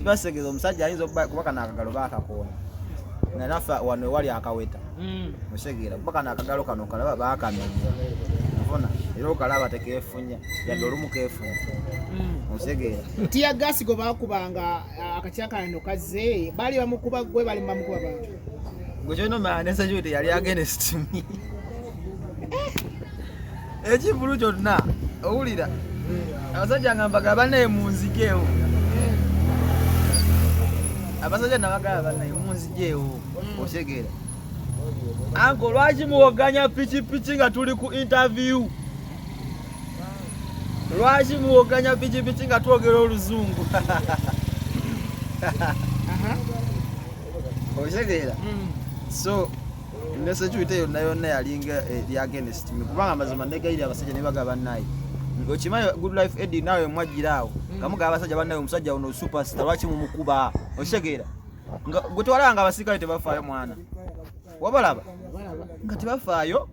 Basegeza omusajja ayinza okuba kuba kano akagalo baakakoona nga naffe wano ewali akaweta. Osegeera kuba kano akagalo kano kalaba baakamenya nfuna era okalaba tekeefunya yadde olumu keefunya. Osegeera. Tear gas gwe baakubanga akacyankalano kazze, baali bamukuba gwe, baali bamukuba bantu. Gwe kyolina omanya ne security yali against me. Ekivulu kyonna owulira abasajja nga mbagala banaye munzijeewo, abasajja nabagala banaye munzijeewo. Osegeera anko lwaki muwoganya pikipiki nga tuli ku interview? Lwaki muwoganya pikipiki nga twogera oluzungu? Osegeera. So ne security yonna yonna yalinga eri against me, kubanga amazima negayirira abasajja ne bagaba bannaye. Okimanyi Good Life Eddie naawe mwajjira awo nga mugaba abasajja bannaye, omusajja ono superstar lwaki mumukuba? Okitegeera nga gwe tewalaba nga abasirikale tebafaayo, mwana wabalaba nga tebafaayo,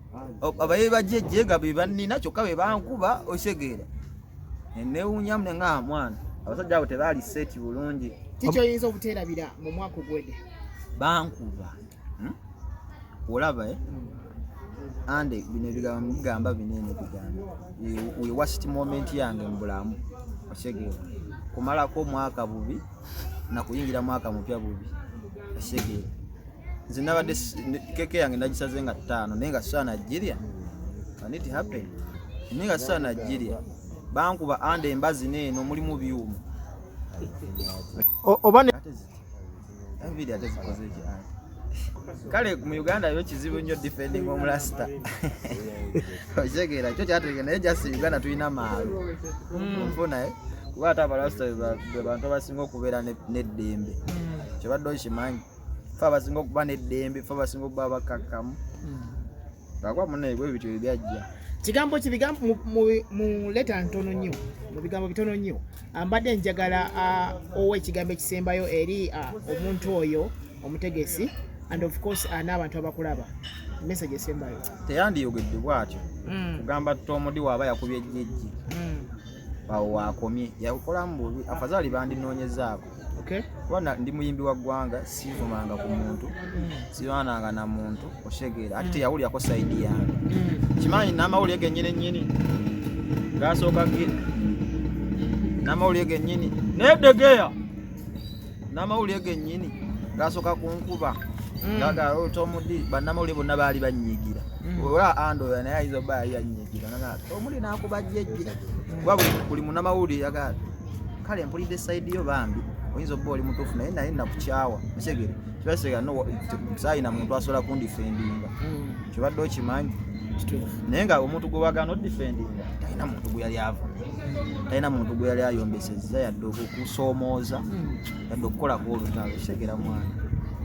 abaye bajjejje nga be bannina kyokka be bankuba. Okitegeera, newuunyamu ne nga mwana abasajja abo tebaali set bulungi. Kiki oyinza obuteerabira mu mwaka ogwedde? Bankuba. Olaba, eh? Ande bino ebigambo bigamba binene ebigambo we worst moment yange mu bulamu. Okitegeera, kumalako omwaka bubi nakuyingira mwaka mupya bubi. Okitegeera, nze nabadde keke yange nagisaze nga 5 naye nga saana girya, and it happened, naye nga saana girya. Bankuba ande embazi neeno mulimu byuma. Oba ne Ate ziti ebiri ate zikoze ki ante? Kale mu Uganda yo kizibu nnyo defending omulasita. Okitegeera, kyo kyategeera, naye just Uganda tulina maalo onfuna, eh? Kuba ate abalasita be bantu abasinga okubeera n'eddembe. Kyobadde okimanyi, fe abasinga okuba n'eddembe, fe abasinga okuba abakakkamu, lwakuba munaye bwe bityo ebyajja. Kigambo ki, bigambo mu leta ntono nnyo, mu bigambo bitono nnyo, mbadde njagala owa ekigambo ekisembayo eri omuntu oyo omutegesi and of course n'abantu abakulaba, message esembayo. Teyandiyogedde bw'atyo kugamba Tom Dee waaba yakubye jjejje awo waakomye yakolamu bubi, afazaali bandinoonyezaako. Kuba ndi muyimbi wa ggwanga, siivumanga ku muntu, sirwananga na muntu. Otegeera, ate teyawulirako side yange. Kimanyi n'amawulire gennyini nnyini gasooka n'amawulire gennyini nedegeya n'amawulire gennyini gasooka kunkuba. Gaga Tom Dee bannamawulire bonna baali bannyigira. Ola ando oyo naye ayinza obba yali yannyigira naga Tom Dee n'akuba jjejje, kuba buli munnamawulire yagaa kale mpulidde side yo, bambi oyinza obba oli mutuufu, naye nakukyawa. Otegeera, kibasega no saayina muntu asobola kundifendinga. Kyobadde okimanyi, naye nga omuntu gwe wagaana odifendinga talina muntu gwe yali ava, talina muntu gwe yali ayombesezza yadde okusoomooza yadde okukolako olutalo. Kitegeera mwana,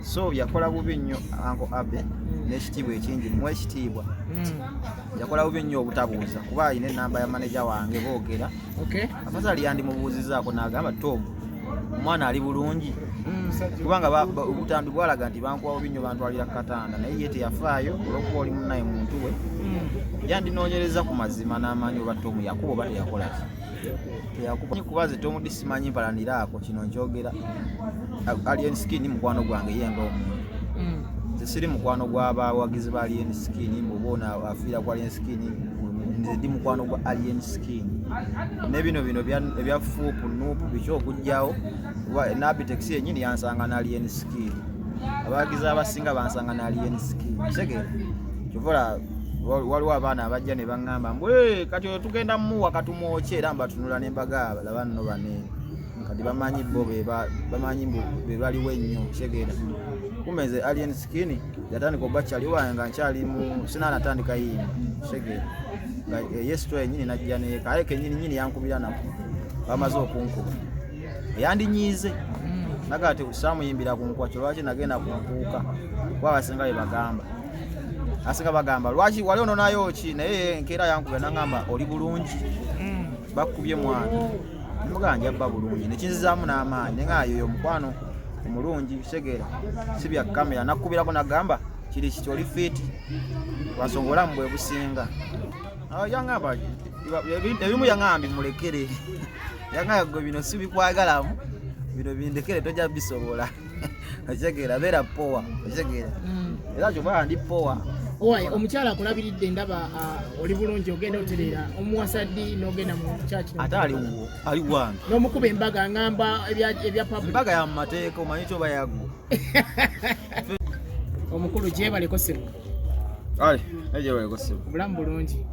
so yakola bubi nnyo Uncle Abe n'ekitiibwa ekingi mu ekitiibwa. Yakola bubi nnyo obutabuuza, kuba alina enamba ya maneja wange boogera. Afazali yandimubuuzizaako n'agamba, "Tom, omwana ali bulungi?" Kubanga obutambi bwalaga nti bankuba bubi nnyo, bantwalira ku katanda, naye ye teyafaayo olwokuba oli munnaye muntu we. Yandinoonyereza ku mazima n'amaanyi oba Tom yakuba oba teyakola ki, teyakuba. Kuba nze Tom Dee simanyi mpalaniraako, kino nkyogera. Alien Skin mukwano gwange ye nga omuntu. Nze siri mukwano gw'abawagizi ba Alien Skin mbu oba ono afiira ku Alien Skin. Nze ndi mukwano gwa Alien Skin ne bino bino ebya fuupu nuupu biki okugjawo, kuba Nabitex yennyini yansanga na Alien Skin, abawagizi abasinga bansanga na Alien Skin. Kitegeera, kyova waliwo abaana abajja ne baŋŋamba mbu, "Eh, kati oyo tugenda mumuwa katumwokye," era mbatunula ne mbagaa laba nno baneeno kati bamanyi bo bamanyi mbu be baliwo ennyo. Kitegeera, kumbe nze Alien Skin yatandika obba kyali wange nga nkyali mu sinaanatandika yimba. Kitegeera, nga yesu yennyini najja neeka aye kenyini nyini yankubira nako bamaze okunkuba yandinyiize naga ati saamuyimbira ku nkwakyo, lwaki nagenda ku nkuuka? Kuba abasinga bye bagamba, asinga bagamba lwaki wali ononayo ki, naye enkeera yankubira nangamba, "Oli bulungi? Bakubye mwana?" Nemugamba njabba bulungi, nekinzizaamu n'amaanyi nenga yoyo omukwano omulungi. Kitegeera, si bya kamera. Nakubirako nagamba kiri kiti, "Oli fit?" Lwansonga obulamu bwe businga. Ah, yaŋŋamba ebimu, yaŋŋamba mulekere, yaŋŋamba gwe bino sibikwagalamu. Bino bindekere, tojja bisobola. Okitegeera? Beera power, okitegeera? Era kyoba ndi power. Owaye, omukyala akulabiridde, ndaba oli bulungi, ogenda otereera. Omuwasa ddi n'ogenda mu kyaki? Ate aliwo, ali wange. N'omukuba embaga, ngamba ebya public. Embaga ya mu mateeka, omanyi kyoba yaggo. Omukulu, gyebaleko ssebo. Ale ejebaleko ssebo. Obulamu bulungi?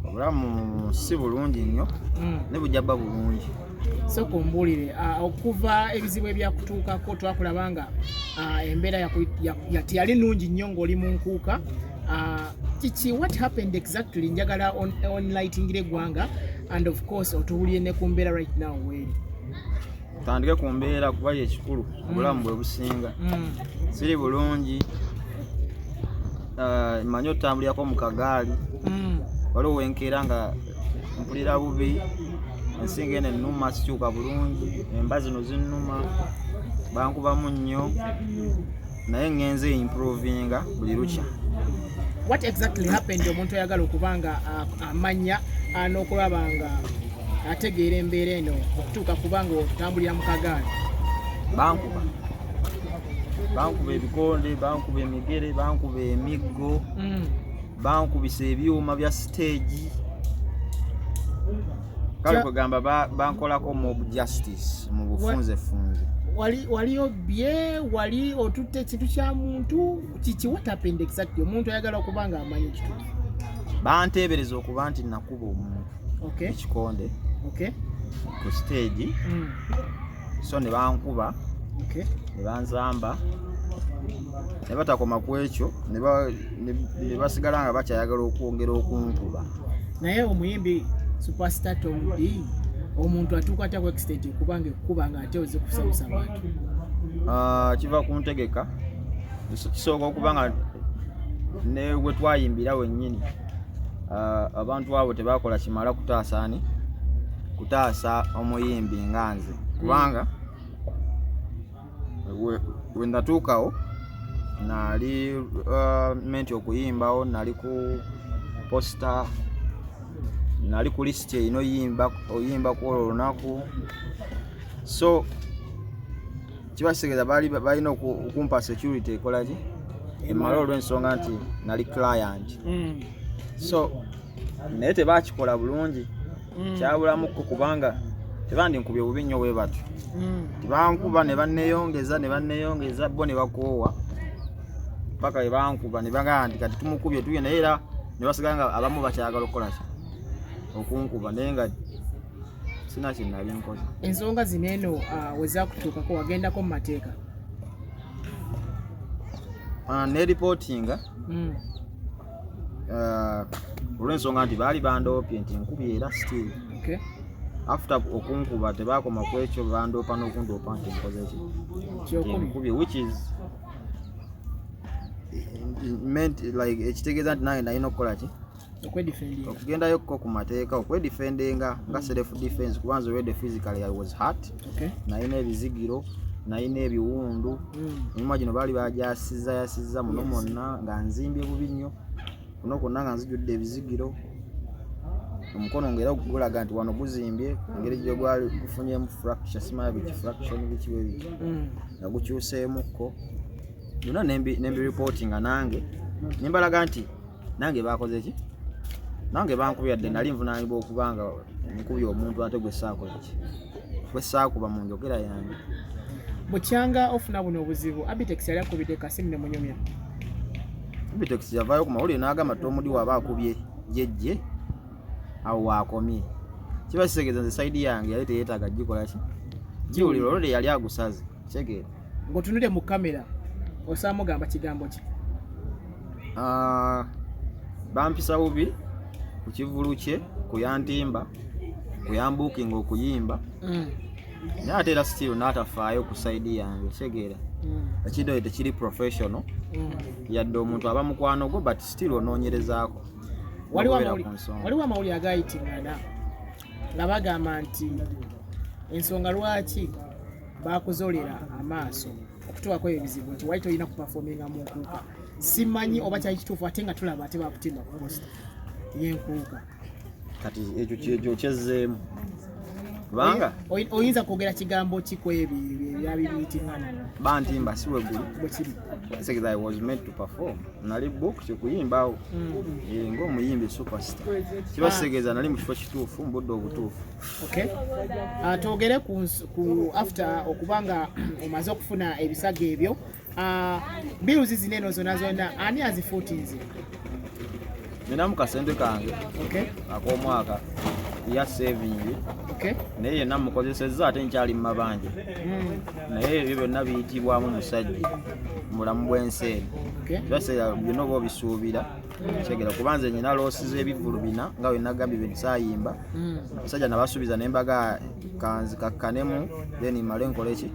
Obulamu si bulungi nnyo, ne bujja bba bulungi. Sooka ombuulire, okuva ebizibu ebyakutuukako, twakulaba nga embeera teyali nnungi nnyo ng'oli mu nkuuka. Kiki, what happened exactly? Njagala enlightingira eggwanga and of course otuwulire ne ku mbeera right now weeri. Tandike ku mbeera kuba yekikulu, obulamu bwe businga. Siri bulungi. Manyi otambulirako mu kagaali. Waliwo wenkeera nga mpulira bubi, ensinga eno ennuma, sikyuka bulungi, emba zino zinnuma, bankubamu nnyo, naye ŋŋenze improvinga buli lukya. What exactly happened? Omuntu ayagala okuba nga amanya n'okulaba nga ategeera embeera eno okutuuka kuba nga otambulira mu kagaali. Bankuba ebikonde, bankuba emigere, bankuba emiggo, bankubisa ebyuma bya stage. Kale kwegamba bankolako mob justice mu bufunzefunze. Wali obbye, wali otutte ekintu kya muntu, kiki? What happened exactly? Omuntu ayagala okuba nga amanya ekituufu. Banteebereza okuba nti nakuba omuntu ekikonde ku stage, so ne bankuba, ne banzamba, ne batakoma ku ekyo, ne basigala nga bakyayagala okwongera okunkuba. Naye omuyimbi superstar Tom D, omuntu atuuka atya ku extent okubanga ekkuba nga ate oze kusanyusa bantu? Ah, kiva ku ntegeka. Kisooka okuba nga ne we twayimbira wennyini, abantu abo tebakola kimala kutaasa ani, kutaasa omuyimbi nga nze, kubanga we natuukawo nali meant okuyimbawo, nali ku poster, nali ku list erina oyimba ku olwo olunaku. So kiba kitegeeza baali balina okumpa security ekola ki, emala, olw'ensonga nti nali client. So naye tebakikola bulungi, kyabulamukko, kubanga tebandinkubye bubi nnyo bwe batyo. Tebankuba ne banneeyongeza, ne banneeyongeza bo, ne bakoowa paka bwe bankuba ne bagamba nti kati tumukubye tuye, naye era ne basigala nga abamu bakyagala okukola ki, okunkuba, naye nga sina kye nali nkoze. Ensonga zino eno we zakutuukako, wagendako mu mateeka? Ne reportinga, olw'ensonga nti baali bandoopye nti nkubye, era still after okunkuba tebakoma ku ekyo, bandoopa n'okundoopa nti nkoze ki, Kyokubye. Nkubye, which is meant like ekitegeeza nti nange nalina okukola ki? Okwedefendinga. Okugendayokko ku mateeka, okwedefendinga nga self defense, kuba nze already physically I was hurt. Nalina ebizigiro, nalina ebiwundu. Emimwa gino baali bagyasiza yasiza muno mwonna, nga nzimbye bubi nnyo kuno kwonna, nga nzijudde ebizigiro. Omukono ngaera gulaga nti wano guzimbye, engeri gye gwali gufunyemu fracture, simanya biki, fraction biki bwe biki, nga gukyuseemukko byonna. Nembi reportinga nange nembalaga nti nange bakoze ki, nange bankubye, yadde nali nvunanyibwa okuba nga nkubye omuntu ate gwe saakola ki, gwe saakuba mu njogera yange. Bukyanga ofuna buno obuzibu, Abitex yali akubidde kasimu ne munyumya? Abitex yavaayo ku mawulire n'agamba Tom Dee waaba akubye jejje, awo waakomye. Kiba kitegeeza nze side yange yali teyeetaaga gikola ki, giwulira, olwedde yali agusaze, kitegeera? Ng'otunule mu kamera, osaba mugamba kigambo ki? Ah, bampisa bubi ku kivulu kye, kuyantimba, kuyambuukinga okuyimba, naye ate era still n'atafaayo ku side yange, kitegeera? Ekintu ekyo tekiri professional, yadde omuntu aba mukwano gwo, but still onoonyerezaako. Waliwo Nokubeera ku nsonga. Waliwo amawulire agayitingana nga bagamba nti ensonga lwaki bakuzolera amaaso okutuwako ebizibu nti wali tolina kuperforminga mu nkuuka. Simanyi oba kyali kituufu, ate nga tulaba ate bakutimba ku poster y'enkuuka. Kati ekyo kyekyo kyezzeemu. Kubanga Oyinza kwogera kigambo ki ku ebyo ebyabibiitingana? Bantimba si weguli. Bwe kiri. Sekeza I was made to perform. Nali booked kuyimbawo. Eh, ng'omuyimbi superstar. Kiba kitegeeza nali mu kifo kituufu mu budde obutuufu. Okay. Twogere ku after okuba nga omaze okufuna ebisago ebyo, bills zino eno zonna zonna ani azifuutinze? Ninamu kasente kange ak'omwaka ya saving. Naye yenna mukozesezza ate nkyali mu mabanja. Naye ebyo byonna biyitibwamu musajja mu bulamu bw'ensi eno. Kibaseera byonna oba obisuubira kyegera kuba nze nyina loss z'ebivvulu bina nga bwe nagambye bye nsaayimba. Abasajja nabasuubiza ne mbaga kanzi kakkanemu then mmale nkole ki,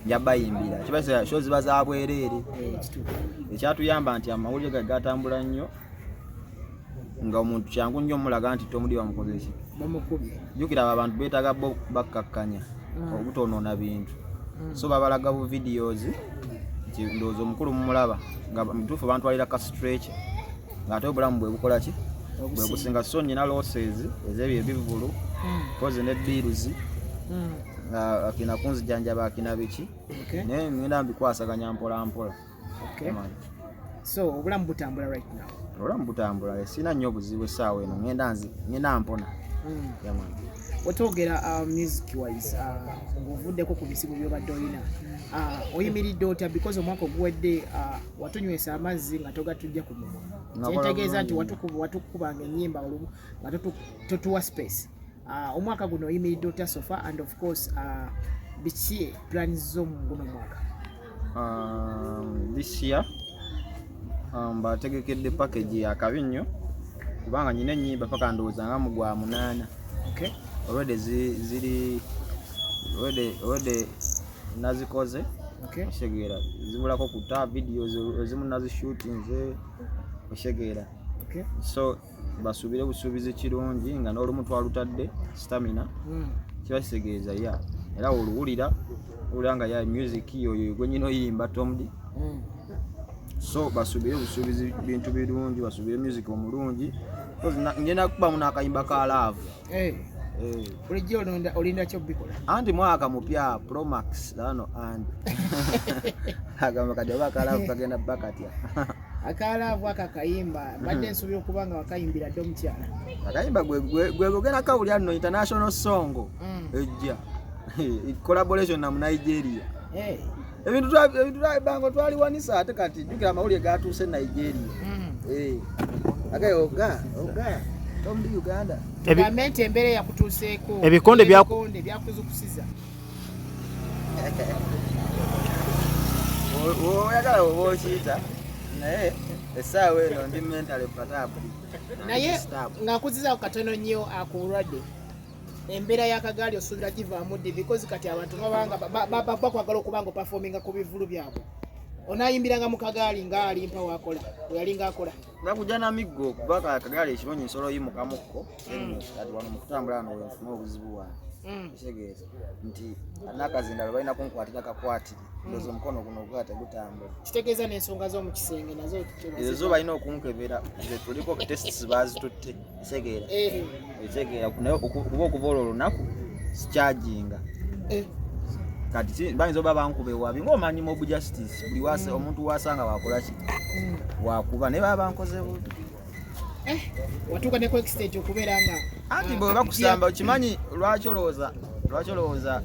nja bayimbira. Kibaseera show ziba za bwereere. Kituufu. Ekyatuyamba nti amawulire gage gatambula nnyo nga omuntu kyangu nnyo omulaga nti Tom Dee bamukoze ki, bamukubye. Jjukira abo abantu beetaaga bo bakkakkanya obutonoona bintu. So babalaga bu videos nti ndowooza omukulu mumulaba nga mutuufu bantwalira ka stretch ng'ate obulamu bwe bukola ki, bwe businga. So nyina losses ez'ebyo ebivvulu kozi ne bills nga akina kunzijanjaba akina biki. Naye ngenda mbikwasaganya mpola mpola. Man. So obulamu butambula right now? Obulamu butambula, sina nnyo obuzibu essaawa eno, ngenda mpona. Yeah, man. Wetwogera music wise, ng'ovuddeko ku bizibu by'obadde olina, oyimiridde otya? Because omwaka oguwedde watunywesa amazzi nga togatujja ku mumwa. Nakola Kyentegeeza nti bulungi. Watukubanga ennyimba olumu nga totuwa space. Omwaka guno oyimiridde otya so far, and of course biki plans zo mu guno mwaka? This year bategekedde package yakabi nnyo kubanga nyina ennyimba paka ndowooza nga mu gwa 8. Already ziri already nazikoze. Okitegeera, zibulako kuta videos ezimu nazishootinze, okitegeera. So basuubire busuubizi kirungi nga n'olumu twalutadde stamina. Kiba kitegeeza ya era oluwulira owulira nga ya music oyo gwe nyina oyimba Tom Dee. So basuubire busuubizi bintu birungi, basuubire music omulungi. Because ngenda kubamu n'akayimba ka love. Eh. Bulijjo olinda kyo bikola? Anti mwaka mupya, Promax ano and agamba kati oba aka love kagenda bakatya. Aka love aka kayimba mbadde nsuubira okuba nga wakayimbira dde omukyala. Akayimba gwe gogenda kawulira nno international song ejja collaboration na mu Nigeria. Ebintu bango twaliwanisa ate kati jjukira amawulire gatuuse Nigeria. Eh. Agaye oga oga Tom Dee Uganda. Tugambe nti embeera eyakutuuseeko Ebikonde ebikonde byakuzukusiza? Oyagala oba okiyita naye essaawa eno ndi mentally perturbed. Naye Disturbed. nga nkuzizaako katono nnyo ku bulwadde, embeera y'akagaali osuubira givaamu ddi? Because kati abantu babanga bakwagala okuba nga operforminga ku bivulu byabwe, onaayimbiranga mu kagaali ng'alimpa wakola bwe yali ng'akola? Nakujja na miggo kuba akagaali ekirungi nsobola oyimukamukko. Kati wano mu kutambula wano wenfuna obuzibu wange. Kitegeeza nti n'akazindalo balina kunkwatira kakwatire, ndowooza omukono guno ogwa tegutambula. Kitegeeza n'ensonga z'omu kisenge nazo? Ezo zo balina okunkebera, nze tuliko tests bazitutte, kitegeera. Ekitegeera naye kuba okuva olwo olunaku sikyajinga. Kati bayinza oba bankuba ewabi ng'omanyi mob justice buli wasa omuntu wasanga wakola ki, wakuba naye baba bankoze bubi. Watuuka ne ku extent okubeera nga Anti bwe bakusamba okimanyi lwaki olowooza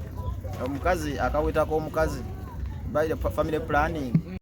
omukazi akaweta k'omukazi family planning.